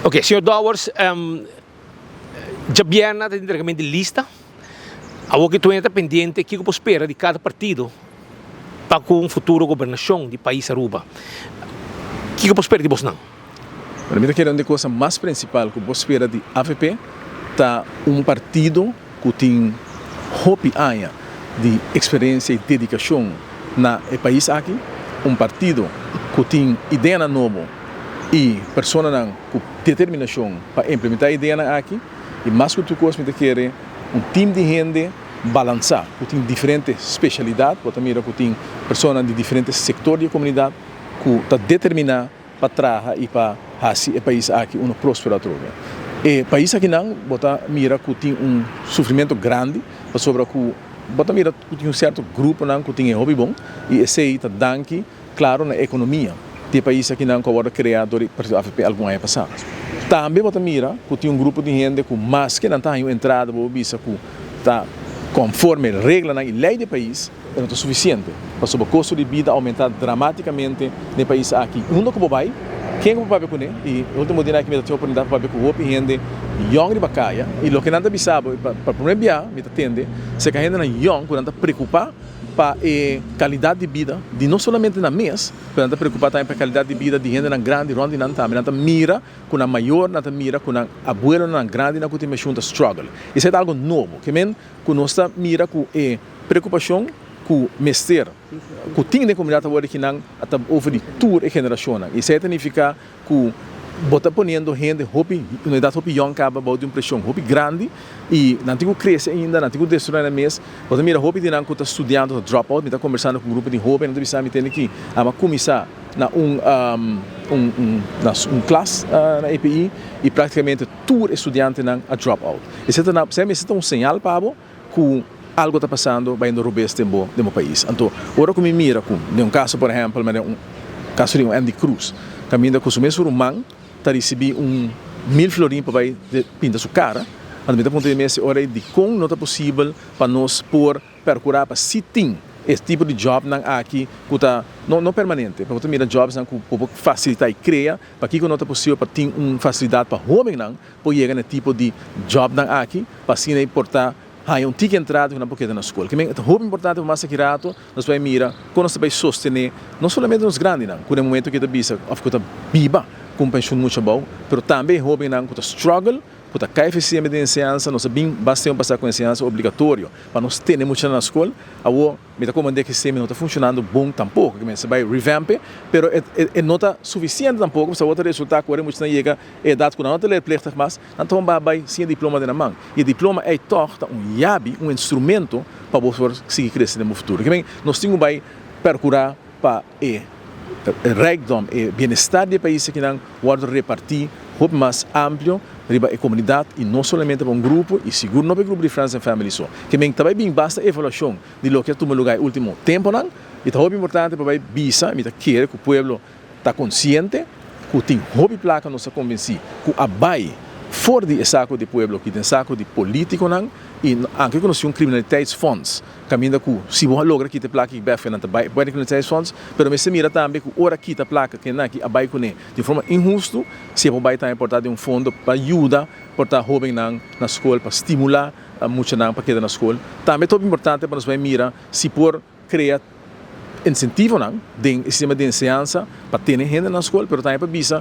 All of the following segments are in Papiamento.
Ok, señor Dowers, djabièrnè ta entregament di lista. Awor ki tur hende ta pendiente kiko por spera di kada partido pa ku un futuro gobernashon di pais Aruba. Kiko por spera di bosnan? Bueno, mi ta kere un di e cosa mas principal cu bo spera di avp ta un partido cu tin hopi aña di experiencia y dedicacion na e pais aki, un partido cu tin ideanan nobo y personanan cu determinacion pa implementa e ideanan aki y mas cu tur cos mi ta kere un team di hende balansa cu tin diferente specialidad, bo ta mira cu tin personanan di diferente sector di e comunidad cu ta determina pa traha y pa haci e pais aki uno prospero atrobe. E pais akinan bo ta mira cu tin un sufrimento grandi pasobra cu bo ta mira cu tin un cierto gruponan cu tin e hopi bon y esey ta danki claro na e economia di e pais akinan cu a wordo crea door di partido avp algun aña pasa. Tambe bo ta mira cu tin un grupo di hende cu maske nan ta haña un entrada bo bisa cu ta conforme reglanan y ley di e pais, E no ta sufisiente, pasobra kosto di bida a oumentá dramatikamente den e pais aki. Unda ku bo bai, ken ku bo papia kuné? I e último dianan aki mi ta tin oportunidat pa papia ku hopi hende yòn riba kaya, i loke nan ta bisa bo, pa promé bia mi ta tende serka hendenan yòn ku nan ta preokupá pa e kalidat di bida di no solamente nan mes, pero nan ta preokupá tambe pa e kalidat di bida di hendenan grandi rònt di nan tambe. Nan ta mira ku nan mayornan, nan ta mira ku nan abuelonan grandinan ku tin meshun ta struggle. Esei ta algu nobo. Ke men ku nos ta mira ku e preokupashon ku mester ku tin den komunidat awor di kinan a ta over di tur e generashonnan. I esei ta nifiká ku bo ta poniendo hende hopi un edat hopi yòn kaba bou di un preshon hopi grandi i nan tin ku krese ainda, nan tin ku destruí nan mes. Bo ta mira hopi di nan ku ta studiando ta drop out. Mi ta kombersando ku un grupo di hóben, nan ta bisa mi tende ki amo a kuminsá na un un na un klas na EPI i praktikamente tur e studiantenan a drop out. Esei ta na esei ta un señal pa bo ku algo ta pasando bayendo robes den bo den bo pais. Anto ora ku mi mira ku den un kaso por ehèmpel manera un kaso di un Andy Cruz kaminda ku su mes ruman ta risibí un mil florin pa bai pinta su kara, anto mi ta puntra mi mes e ora ei dikon no ta posibel pa nos por perkurá pa si tin e tipo di jobnan aki ku ta no no permanente pero bo ta mira jobsnan ku bo por fasilitá i krea pakiko no ta posibel pa tin un fasilidat pa hóbennan por yega na e tipo di jobnan aki pa asina e por ta haña un tiki entrada ku nan por keda na skol. Kimen e ta hopi importante pa mas aki rato nos bai mira kon nos ta bai sostené no solamente nos grandinan ku na e momento ku ta bisa òf ku ta biba ku un penshun muchu abou, pero tambe e hóbennan ku ta struggle, ku ta kai efisiente den enseñansa. Nos a bin bas tempu pasá ku enseñansa obligatorio pa nos tene muchanan na skol. Awor mi ta komprendé ku e sistema no ta funshonando bon tampoko, ke mester bai revamp e, pero e no ta sufisiente tampoko pasobra awor ta resultá ku ora e muchanan yega e edat ku nan no ta leerplichtig mas, nan ta homba bai sin e diploma den nan man. I e diploma ei tòg ta un yabi, un instrumento pa bo por sigui krese den bo futuro. Ke men nos tin ku bai perkurá pa e rijkdom, e bienestar di e pais akinan wòrdu repartí hopi mas amplio riba e komunidat i no solamente pa un grupo i sigur no pa e grupo di Friends and Family so. Ke men ta bai bin basta evaluashon di loke a tuma lugá e último temponan i ta hopi importante pa bai bisa, mi ta kere ku pueblo ta konsiente ku tin hopi plaka nos ta konvensí ku a bai for di e sako di pueblo ki den sako di politikonan i anke ku nos tin un criminaliteitsfonds kaminda ku si bo a logra kita e plaka ki bèf nan ta bai bai den criminaliteitsfonds pero mester mira tambe ku ora kita plaka kinan ki a bai kuné di un forma inhustu si e por bai tambe por ta den un fondo pa yuda por ta hóbennan na skol pa stimulá muchanan pa keda na skol tambe ta hopi importante pa nos bai mira si por Krea insentivonan den e sistema di enseñansa pa tene hende na skol, pero tambe pa bisa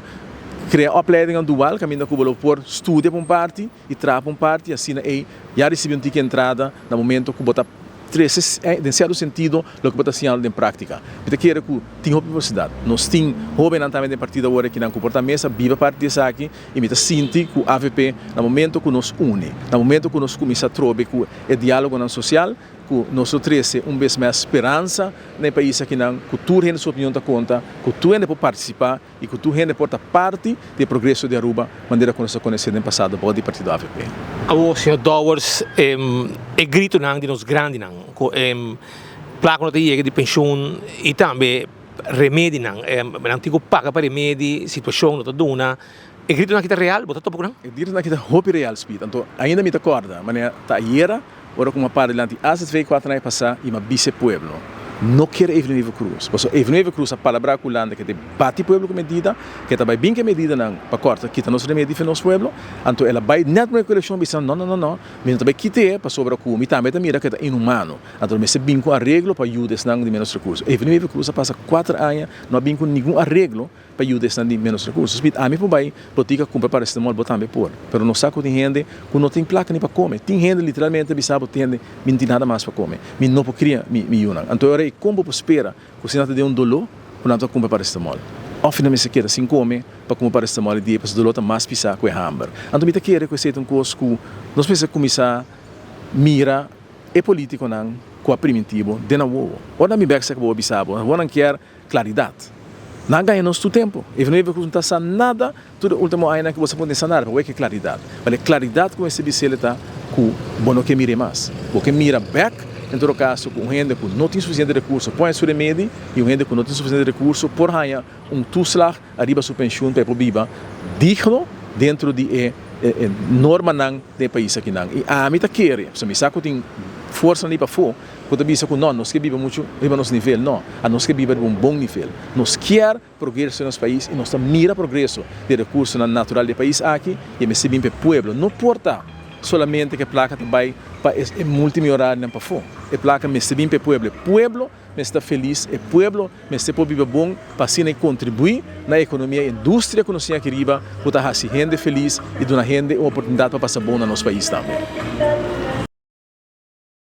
krea opleidingnan dual kaminda ku bo lo por studia pa un parti i traha pa un parti, asina ei ya risibi un tiki entrada na momento ku bo ta trese den sierto sentido loke bo ta siñando den práktika. Mi ta kere ku tin hopi posibilidat. Nos tin hóbennan tambe den partido awor akinan ku por ta mes a biba parti di esaki i mi ta sinti ku avp na momento ku nos uni, na momento ku nos kuminsá trobe ku e diálogonan sosial, Ku nos lo trese un bes mes speransa na e pais akinan, ku tur hende su opinion ta konta, ku tur hende por partisipá i ku tur hende por ta parti di e progreso di Aruba manera ku nos a konosé den pasado bou di partido avp. Awor, señor Dowers, e gritonan di nos grandinan ku e plaka no ta yega di penshun i tambe remedinan, nan tin ku paga pa remedi, situashon no ta duna, e gritonan aki ta real? Bo ta topa ku nan? E gritonan aki ta hopi real, Speed. Anto ainda mi ta kòrda manera ta ayera. Ora ku mi a para dilanti azv kuater aña pasá i mi a bisa e pueblo. no kier Evelyn Wever Croes. Pasobra Evelyn Wever Croes a palabrá ku Hulanda ke ta bati pueblo ku medida, ke ta bai bin ku e medidanan pa kòrta kita nos remedi for nos pueblo. Anto el a bai nèt promé ku elekshon bisa no no no no, mi no ta bai kit'é pasobra ku mi tambe ta mira ku e ta inhumano. Anto mester bin ku areglo pa yuda esnan di ménos rekurso. Evelyn Wever Croes a pasa kuater aña no a bin ku ningun areglo pa yuda esnan di ménos rekurso. Smith, ami por bai botika kumpra paracetamol, bo tambe por. Pero nos sa ku tin hende ku no tin plaka ni pa kome. Tin hende literalmente ta bisa bo, tin hende, mi no tin nada mas pa kome. Mi no por kria mi mi yunan. Anto e ora ei kon bo por spera ku si nan ta den un doló ku nan ta kumpra paracetamol? Òf nan mester keda sin kome pa kumpra paracetamol e dia pasobra doló ta mas pisá ku e hamber. Anto mi ta kere ku esei ta un kos ku nos mester kuminsá mira e polítikonan ku a primintí bo den nan wowo. Ora nan bin bèk seka bo a bisa bo, awor nan kier Claridad. Nan a gaña nos tur tempo. Even no Eva Cruz no ta sa nada tur e ultimo añanan ku bo sa pone sa nada, pero wak e claridad. Bal e claridad ku mester bisel ta ku bo no ke mira e mas. Bo ke mira bek en todo caso ku un hende ku no tin suficiente recurso por haña su remedi y un hende ku no tin suficiente recurso por haña un toeslag ariba su pensioen pa e por biba digno dentro di e normanan den e pais akinan. Y ami ta kere, pasobra mi sa ku tin forsanan di pafó Ku ta bisa ku no, nos ke biba muchu riba nos nivel. No, anos ke biba riba un bon nivel. Nos kier progreso den nos pais i nos ta mira progreso di e rekursonan natural di e pais aki i e mester bin pa e pueblo. No por ta solamente ku e plaka ta bai pa e multimillonairionan pafó. E plaka mester bin pa e pueblo. E pueblo mester ta felis, e pueblo mester por biba bon pa asina e kontribuí na e ekonomia i industria ku nos tin aki riba ku ta hasi hende felis i duna hende un oportunidat pa pasa bon na nos pais tambe.